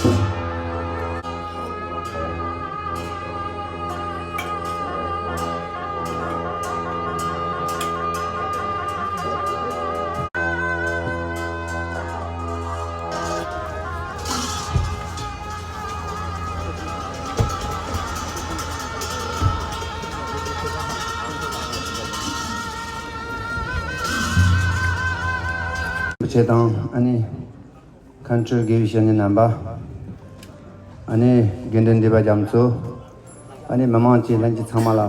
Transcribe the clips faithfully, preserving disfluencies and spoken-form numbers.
ཆེ་དང་ཨ་ནི། མཁན་སྤྲུལ་དགེ་བའི་བཤེས་གཉེན་རྣམ་པ། ཨ་ནི་དགེ་འདུན་འདུས་པ་རྒྱ་མཚོ། ཨ་ནི་མི་མང་བཅས་ལྷན་རྒྱས་ཚང་མ་ལ།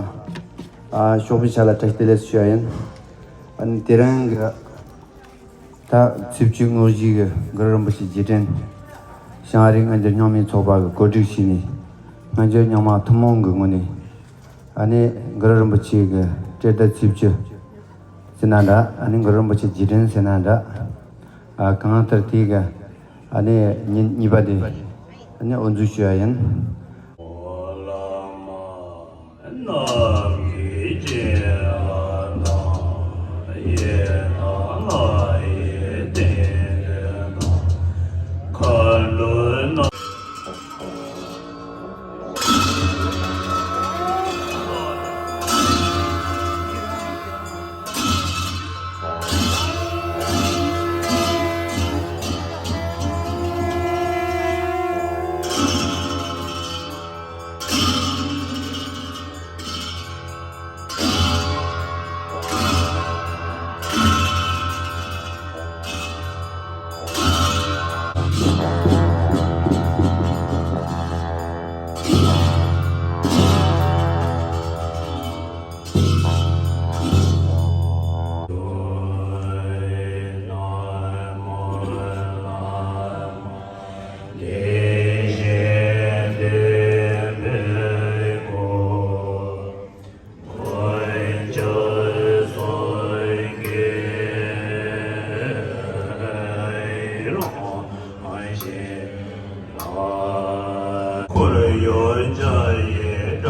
ཨ་ཤོག་བུའི་ཆ་ལ་བཀྲ་ཤིས་བདེ་ལེགས་ཞུ་ཡ་ཡིན། ཨ་ནི་དེ་རིང་གི་ད་ཚེས་བཅུ་དངོས་གཞི་གི་གུ་རུ་རིན་པོ་ཆེ་རྗེས་དྲན། བྱང་ཨ་རིའི་སྔ་འགྱུར་རྙིང་མའི་ཚོགས་པ་གིས་གོ་སྒྲིག་བྱས་ནས། སྔ་འགྱུར་རྙིང་མ་ཐུན་མོང་གི་ངོས་ནས། ཨ་ནི་གུ་རུ་རིན་པོ་ཆེ་གི་སྤྲེལ་ཟླ་ཚེས་བཅུ་ཟེར་ན་འདྲ། ཨ་ནི་གུ་རུ་རིན་པོ་ཆེ་རྗེས་དྲན་ཟེར་ན་འདྲ། ཨ་གང་ལྟར་དེ་གི་ཨ་ནི་ཉིན་གཉིས་པ་དེ་ཨ་ནི་དབུ་འཛུགས་ཞུ་ཡ་ཡིན། འཁོར་ཡུག་བརྒྱ་ཡིས་བྲེགས་པ་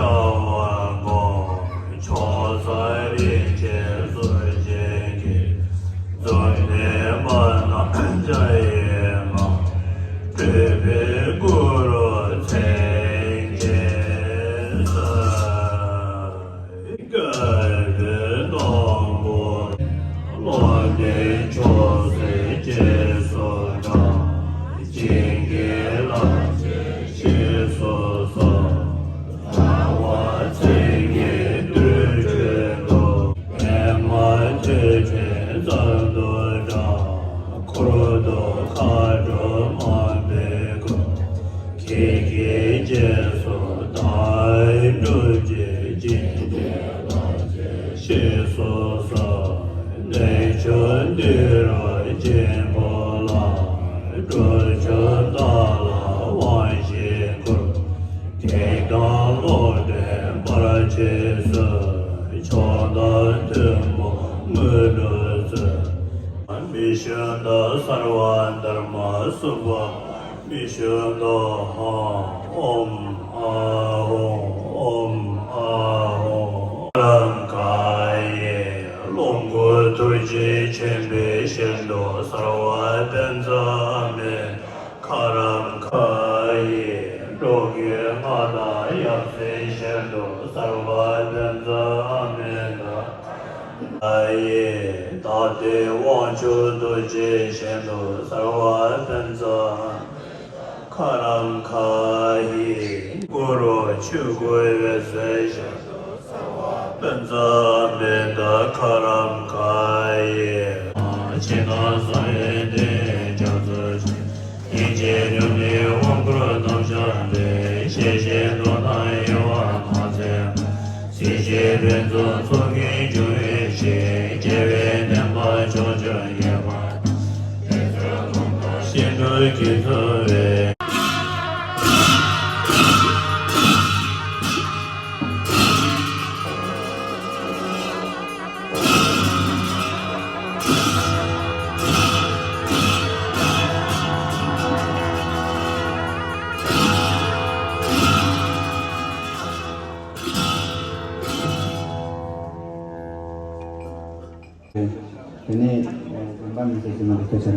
བསྒོམ། ཕྱོགས་མཚམས་རིན་ཆེན་གསུམ་བྱིན་གྱིས་བརླབས། འཛུམ་བསྟན་པ་རྣམས་འཇའ་ཡིས་མཛེས། སྤྲུལ་པའི་གུ་རུ་མཚན་བརྒྱད་གསལ། བསྐལ་པའི་སྣང་བ་རློབ་ནས་ཆོས་སྲིད་རྗེས་སུ་འབྲང་། བྱིན་གྱིས་བརླབ་ཕྱིར་ཞེས་སུ་གསོལ། ལྷ་དབང་མཚན་ཉིད་དུར་ཁྲོད་དུ། པདྨ་ཐོད་ཕྲེང་ཙམ་དུ་བགྲང་། འཁོར་དུ་མཁའ་འགྲོ་མང་པོས་བསྐོར། ཁྱེད་ཀྱི་རྗེས་སུ་བདག་འགྲོ་ཞིང་། བྱིན་གྱིས་བརླབ་ཕྱིར་ཞེས་སུ་གསོལ། གནོད་བྱེད་འདི་རུ་སྦྱིན་པ་ལ། སྒྲུབ་མཆོད་བདག་ལ་དབང་བཞི་བསྐུར། བགེགས་དང་ལོག་འདྲེན་བར་ཆད་སོལ། མཆོག་དང་ཐུན་མོང་དངོས་གྲུབ་སྩོལ། མི་བསྐྱོད་མདའ་གསར་པ་དར་མ་གསུམ་པ། མི་བསྐྱོད་མདའ་ཧཱུྃ་ཨོཾ་ཨཱཿཧཱུྃ་ཨོཾ་ཨཱཿཧཱུྃ། ཀ་ར་མ་ཀ་ཡེ། ཀླུ་མགོན་ཐུགས་རྗེ་ཆེན་པོའི་ཞལ་དུ་གསོལ་བ་པཉྩ་ཨ་མི་ཏ་ཀ་ར་མ་ཀ་ཡེ། འགྲོ་ཀུན་སྔགས་དང་ཡབ་སྲས་ཞལ་དུ་གསོལ་བ་པཉྩ་ཨ་མི་ཏ་ཀ་ཡེ། བདག་བསྟེན་དབང་ཕྱུག་ཐུགས་རྗེ་ཆེན་པོ་གསོལ་བ་པཉྩ་ཀ་ར་མ་ཀ་ཡེ། གུ་རུ་ཆོས་སྐུ་འོད་ཟེར་ཞལ་དུ་གསོལ་བ་པཉྩ་ཨ་མི་ཏ་ཀ་ར་མ་ཀ་ཡེ། ཕྱི་ནང་གསང་བའི་གདན་རྒྱ་མཚོ་ཆེ། ཡེ་ཤེས་ལྷུན་གྱིས་དབང་བསྐུར་དམ་བཅའ་འདི། ཤེས་བཞིན་དུ་བཏང་གཡེང་བ་མ་མཛད་པར། སྲིད་ཞིའི་ཕུན་ཚོགས་ཚོགས་ཀྱི་འབྱུང་བའི་གཞི། རྒྱལ་བའི་བསྟན་པ་ཕྱོགས་བཅུར་ཡོད་པར། ཞིང་དུ་གྱུར་ཚུལ་བའི། དེ་ནས་དགོན་པ་མི་སེར་ཞིག་མ་འདུག་ཁྱེད་ཚོ།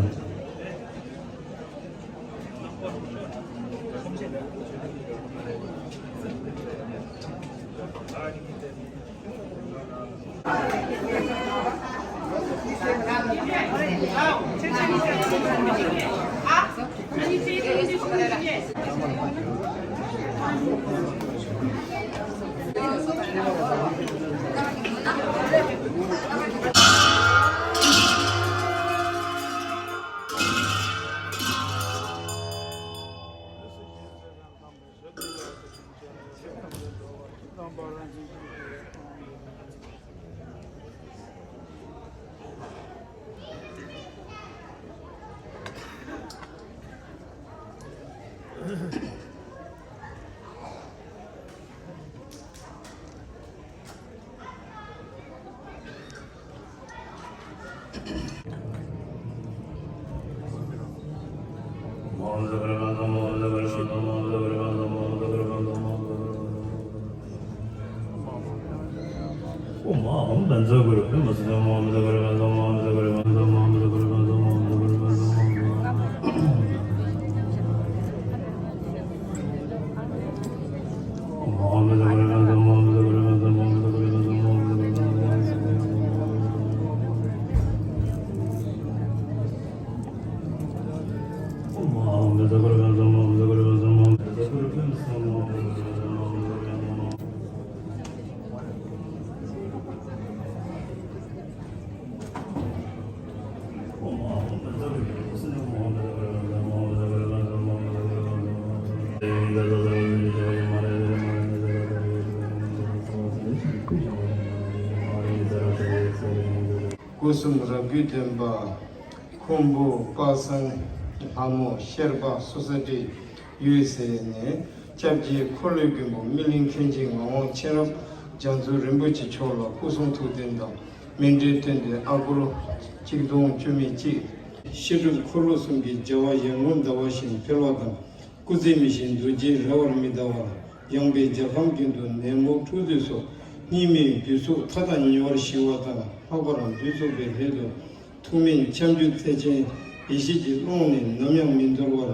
སྐུ་གསུམ་རབ་རྒྱུད་ལྡན་པ། ཁུམ་བུ་པ་སངས་ལྷ་མོ་ཤེར་པ་སོ་ས་ཏི་ཡོད་ཟེར་ནས། སྐྱབས་རྗེ་འཁོར་ལོའི་མགོན་པོ་སྨིན་གླིང་མཁན་ཆེན་ངག་དབང་མཁྱེན་རབ་རྒྱ་མཚོ་རིན་པོ་ཆེ་མཆོག་ལ་སྐུ་གསུང་ཐུགས་རྟེན་དང་མཎྜལ་བཏོན་ཏེ། ཨ་སྒོར་གཅིག་སྟོང་བཅུ་མེད་གཅིག། བཤད་སྒྲུབ་འཁོར་ལོ་གསུམ་གྱི་རྒྱལ་བ་ཡར་ངོའི་ཟླ་བ་བཞིན་འཕེལ་བ་དང་། སྐུ་ཚེ་མི་ཤིགས་རྡོ་རྗེའི་ར་བར་མི་ལྟ་བར། ཡངས་པའི་རྒྱ་གར་ཀུན་ཏུ་ནད་མུག་འཁྲུག་རྩོད་སོགས། སྙིགས་མའི་བདུད་སོགས་མཐའ་དག་ཉེ་བར་ཞི་བ་དང་། ལྷག་པར་བདུད་རྩོག་པའི་སླད་དུ། ཐུགས་སྨོན་ཁྱབ་འཇུག་རྩལ་ཆེན་ཡེ་ཤེས་ཀྱི་ཀློང་ནས་ནམ་ཡང་མི་འདོར་བར་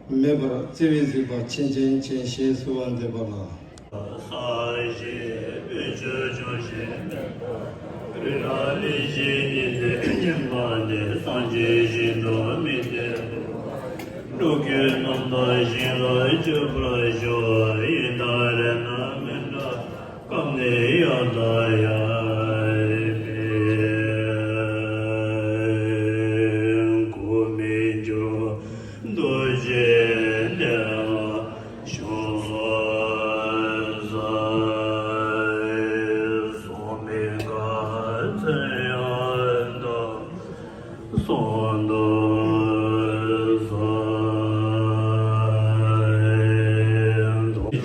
མེད་པར་བརྩེ་བས་གཟིགས་པ་མཁྱེན་ཅན་མཁྱེན་ཞེས་གསོལ་བ་འདེབས་པ་ལགས། ས་གཞི་བོད་ཆོས་འབྱུང་བཞིན་མེད་པ། རི་རབ་གླིང་བཞི་ཉི་ཟེར་སྙེམས་པ་ནི། སངས་རྒྱས་ཞིང་དུ་དམིགས་ཏེ། འགྲོ་ཀུན་རྣམ་དག་ཞིང་ལ་སྤྱོད་པར་ཤོག། ཡི་དྭགས་རེ་ན་མི་འདྲ་སྐབས་ནས་ཡར་ལྟ་ཡང་མེད། སྐུ་མི་འགྱུར་རྡོ་རྗེ་གདན་ལ་བཞུགས་སུ་གསོལ། གསུང་མི་འགག་མཚན་ཡང་དག་གསུང་དུ་གསོལ།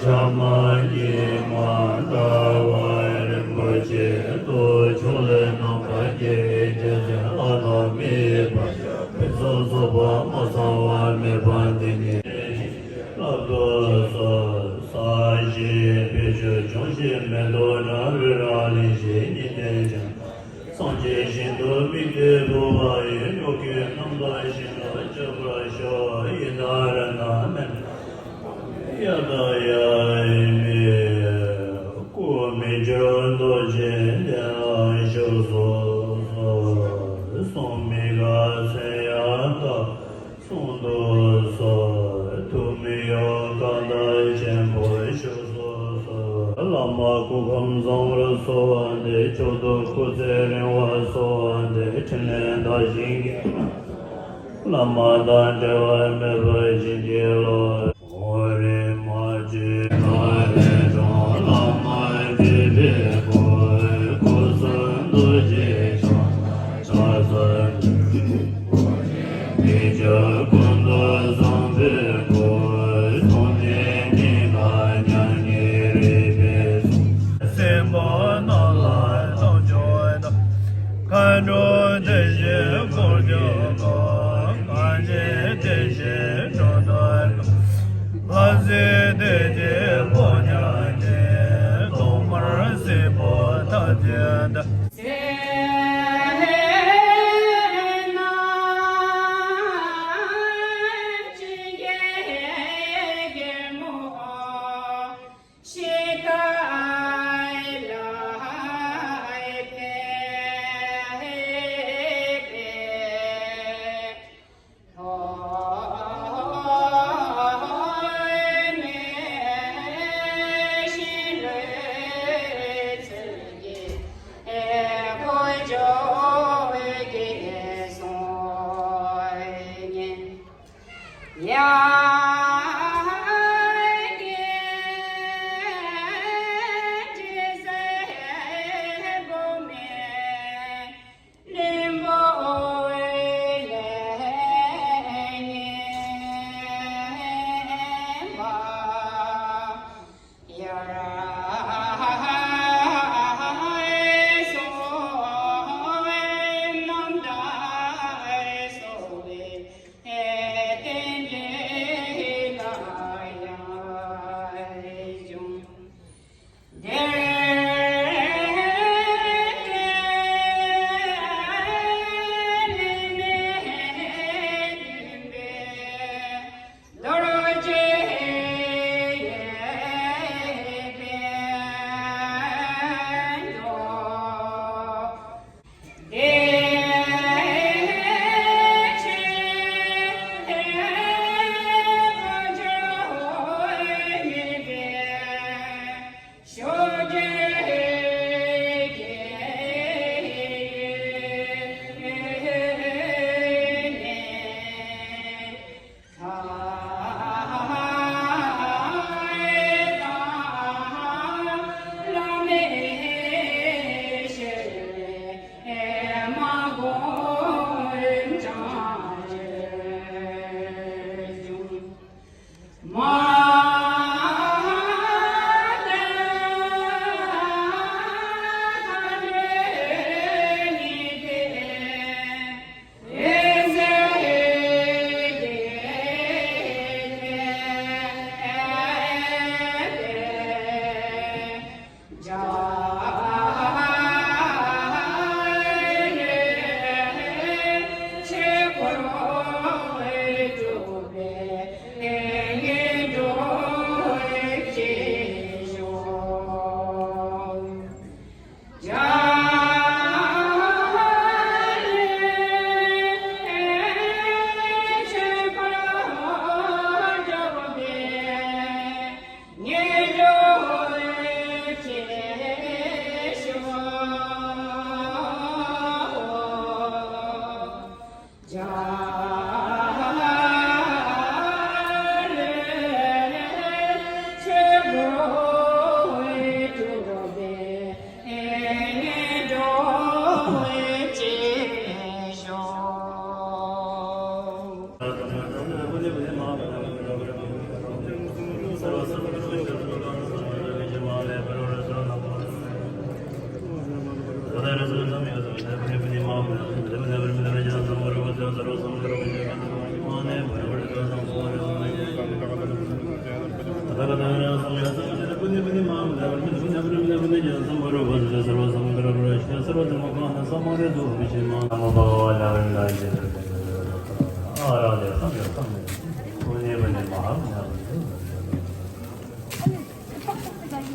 ཕྱག་མ་གཉིས་མ་ལྟ་བ་རིན་པོ་ཆེ་རྡོ་རྗེ་ལས་རྣམ་པར་རྒྱལ་བའི་རྒྱལ་མཚན་ལྷ་དང་མིའི་དཔལ་ཕུན་སུམ་ཚོགས་པ་སྨྲ་བསམ་པ་མེད་པ་འདི་ཉིད་བསླབ་ཏུ་གསོལ། ས་གཞི་བོད་ཆོས་འབྱུང་བཞི་མེ་ཏོག་བཀྲ་རི་རབ་གླིང་བཞི་ཉི་ཟེར་ལྗང་། སངས་རྒྱས་ཞིང་དུ་དམིགས་ཏེ་བོ་བ་ཡི། འགྲོ་ཀུན་རྣམ་དག་ཞིང་ལ་སྤྱོད་པར་ཤོག། ཡི་དྭགས་རེ་ན་མི་འདྲ་ཡར་ལྟ་ཡང་མེད། སྐུ་མི་འགྱུར་རྡོ་རྗེ་གདན་ལ་བཞུགས་སུ་གསོལ། གསུང་མི་འགག་མཚན་ཡང་དག་གསུང་དུ་གསོལ། ཐུགས་མི་གཡོ་སྐད་དག་ཆེན་པོས་བཞུགས་སུ་གསོལ། བླ་མ་སྐུ་ཁམས་བཟང་བར་གསོལ་བ་འདེབས། མཆོག་ཏུ་སྐུ་ཚེ་རིང་བར་གསོལ་བ་འདེབས། ཕྲིན་ལས་དར་ཞིང་རྒྱས། བླ་མ་དང་འབྲལ་བ་མེད་པར་བྱིན་གྱིས་རློབས། ཨོ་རེ་མ་ཅི་ན་རེ་དང་བླ་མ་དེ་བའི་སྐུ། སྐུ་གསུང་རྡོ་རྗེ་འཆང་ན་ཕྱག་འཚལ་ལོ། མི་བསྐྱོད་ཀུན་ཏུ་བཟང་པོའི་སྐུ། གསུང་ནས་ཉི་ཟླ་མྱ་ངན་རེག་པའི་གསུང་། སྲིན་པོ་རྣམས་ལ་སྟོབས་བཅུ་དང་། མཁའ་འགྲོ་དེ་བཞིན་འཁོར་དུ་བསྐོར། གང་ཞིག་དེ་བཞིན་འགྲོ་དོན་དང་།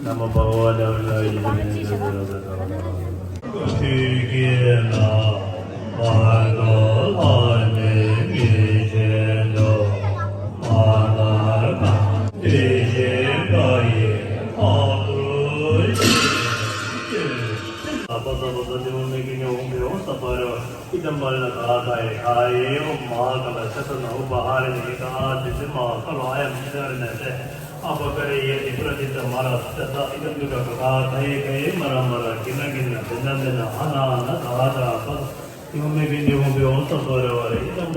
नमो भगवते वासुदेवाय। इदं वर्णकाकाय काये ओम महाकालशतनौपहारिणे एकादशे महाकालाय मन्त्रणे ते अपकरे यदि प्रथितमरस्तदा इदं दुर्गकाकाये कये मरमर किन्नकिन्न भिन्नभिन्न अनानदादापद इममे किन्ने ओम सफरवरे इदं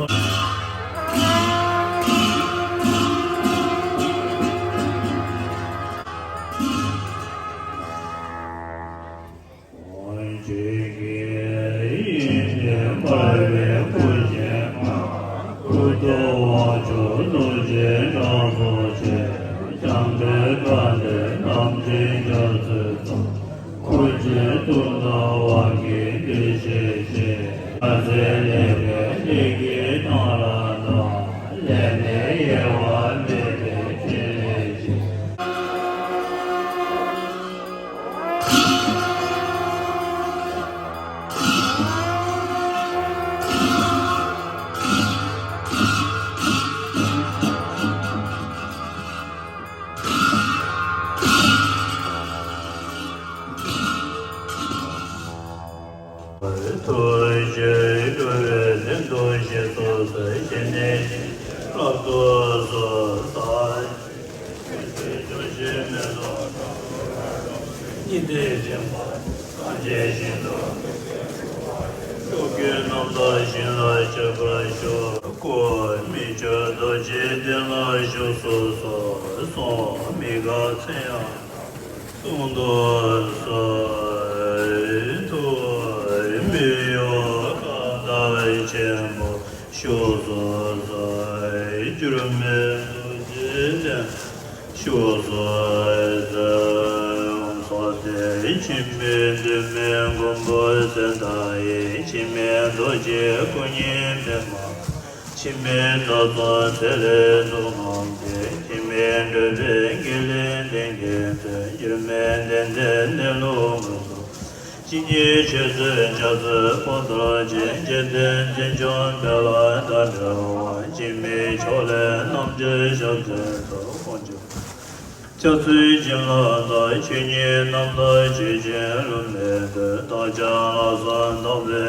ཞིང་པ་གངས་ཅན་ཞིང་དུ། ཕྱོགས་ཀུན་རྣམ་དག་ཞིང་ལ་སྤྱོད་པར་ཤོག། སྐུ་མི་བསྐྱོད་རྡོ་རྗེ་གདན་ལ་བཞུགས་སུ་གསོལ། གསུང་མི་འགག་མཚན་ཡང་གསུང་དུ་གསོལ། ཐུགས་མི་གཡོ་བཀའ་དར་ཆེན་པོ། བཞུགས་སུ་གསོལ། འགྱུར་མེད་རྡོ་རྗེ་གདན་བཞུགས་སུ་གསོལ། ས་སྟེང་འཆི་མེད་འདུས་མའི་མགོན་པོ་སྲས་དང་ཡི། འཆི་མེད་རྡོ་རྗེ་སྐུ་བརྙེས་པདྨ། འཆི་མེད་དྭགས་གཙུག་ཏུ་ལྷ་ཚོགས་རྣམས་ཀྱིས། འཆི་མེད་འགྲོ་བའི་དགེ་ལེགས་ལྡན་གྱིས་སྟོན། འགྱུར་མེད་གདན་འདིར་གནས་ལུགས་ངོ་མཚར། ཇི་སྙེད་ཆོས་ཚུལ་འཆར་ཚུལ་བར་དོར་ཅིང་། འཇིག་རྟེན་འཛིན་སྐྱོང་འཕེལ་ལ་དར་འཕེལ་བ། འཆི་མེད་ཕྱོགས་ལས་རྣམ་རྒྱལ་ཞབས་བརྟན་ཏོ། དཀོན་མཆོག་སྐྱབས་སུ་མཆི་ལ་བདག། ཆོས་ཉིད་རྣམ་དག་ཆོས་ཅན་བསླུ་མེད་དོན། བདག་ཅག་ལ་སོགས་བདག་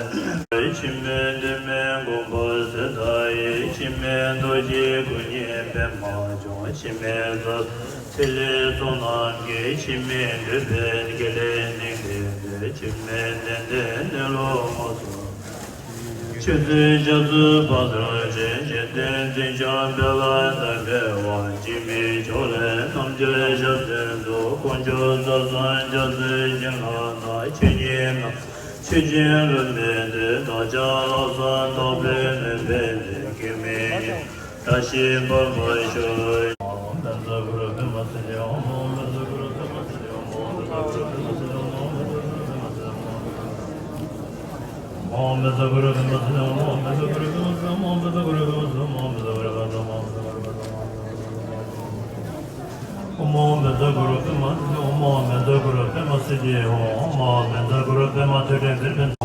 པོས། འཆི་མེད་འདུས་མའི་མགོན་པོ་སྲས་དང་ཡི། འཆི་མེད་རྡོ་རྗེ་སྐུ་བརྙེས་པདྨ་འབྱུང་། འཆི་མེད་དྭགས་གཙུག་ཏུ་ལྷ་ཚོགས་རྣམས་ཀྱིས། འཆི་མེད་འགྲོ་བའི་དགེ་ལེགས་ལྡན་གྱིས་སྟོན། འཆི་མེད་གདན་འདིར་གནས་ལུགས་ངོ་མཚར། ཆོས་ཚུལ་འཆར་ཚུལ་བར་དོར་ཅིང་། འཇིག་རྟེན་འཛིན་སྐྱོང་འཕེལ་ལ་དར་འཕེལ་བ། འཆི་མེད་ཕྱོགས་ལས་རྣམ་རྒྱལ་ཞབས་བརྟན་ཏོ། དཀོན་མཆོག་རྩ་གསུམ་སྐྱབས་སུ་མཆི་ལ་བདག། ཆོས་ཉིད་རྣམ་ཆོས་ཅན་བསླུ་མེད་དོན། བདག་ཅག་ལ་སོགས་བདག་པོས་མུན་པའི་གདོན། སྐྱོན་མེད་ཉེས་པའི་བཀྲ་ཤིས་འབར་བར་ཤོག། ཨོཾ་བཛྲ་གུ་རུ་པདྨ་སིདྡྷི་ཧཱུྃ། ཨོཾ་བཛྲ་གུ་རུ་པདྨ་སིདྡྷི་ཧཱུྃ། ཨོཾ་བཛྲ་གུ་རུ་པདྨ་སིདྡྷི་ཧཱུྃ། ཨོཾ་བཛྲ་གུ་རུ་པདྨ་སིདྡྷི་ཧཱུྃ། ཨོཾ་བཛྲ་གུ་རུ་པདྨ་སིདྡྷི་ཧཱུྃ། ཨོཾ་བཛྲ་གུ་རུ་པདྨ་སིདྡྷི་ཧཱུྃ། ཨོཾ་བཛྲ་གུ་རུ་པདྨ་སིདྡྷི་ཧཱུྃ། ཨོཾ་བཛྲ་གུ་རུ་པདྨ་སིདྡྷི་ཧཱུྃ། ཨོཾ་བཛྲ་གུ་རུ་པདྨ་ཐོད་ཕྲེང་ཟེར་ཕན།